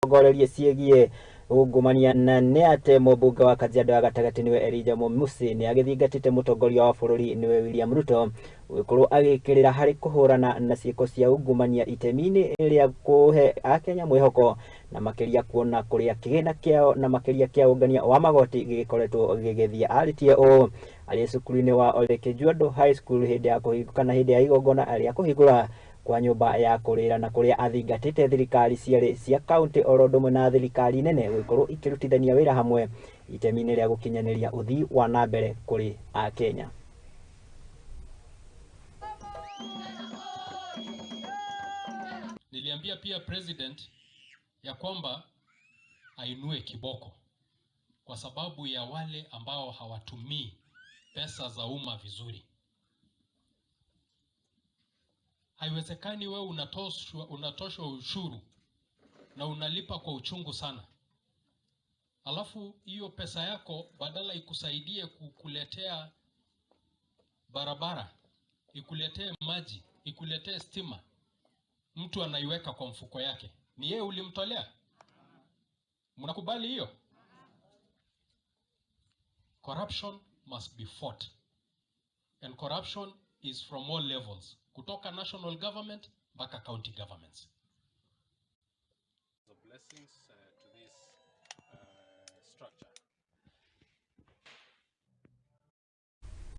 Rongorerie ciĩgiĩ ungumania na nĩ atĩ mũmbunge wa Kajiado ya gatagatĩ nĩwe Elijah Musi nĩ agĩthingatĩte mũtongoria wa bũrũri nĩwe William Ruto gũgĩkorwo agĩkĩrĩra harĩ kũhũrana na ciĩko cia ungumania itemi-inĩ rĩa kũhe akenya mwĩhoko na makĩria kuona kũrĩa kĩgĩna kĩao na makĩria kĩa ũngania wa magoti gĩgĩkoretwo gĩgĩthiĩ. Arĩtie ũũ arĩ cukuru-inĩ wa Ole Kĩjuandũ High School hĩndĩ ya kũhingũra kana hĩndĩ ya igongona rĩa kũhingũra kwa nyũmba ya kũrĩra na kũrĩa athingatĩte thirikari cierĩ cia kaunti oro ũndũ ũmwe na thirikari nene gũgĩkorwo ikĩrutithania wĩra hamwe itemi-inĩ rĩa gũkinyanĩria ũthii wa na mbere kũrĩ akenya. Niliambia pia president ya kwamba ainue kiboko kwa sababu ya wale ambao hawatumii pesa za umma vizuri. Haiwezekani wewe unatoshwa ushuru na unalipa kwa uchungu sana, alafu hiyo pesa yako badala ikusaidie kukuletea barabara, ikuletee maji, ikuletee stima, mtu anaiweka kwa mfuko yake. Ni yeye ulimtolea? Mnakubali hiyo? Corruption must be fought. And corruption is from all levels, kutoka national government mpaka county governments. The blessings to this structure.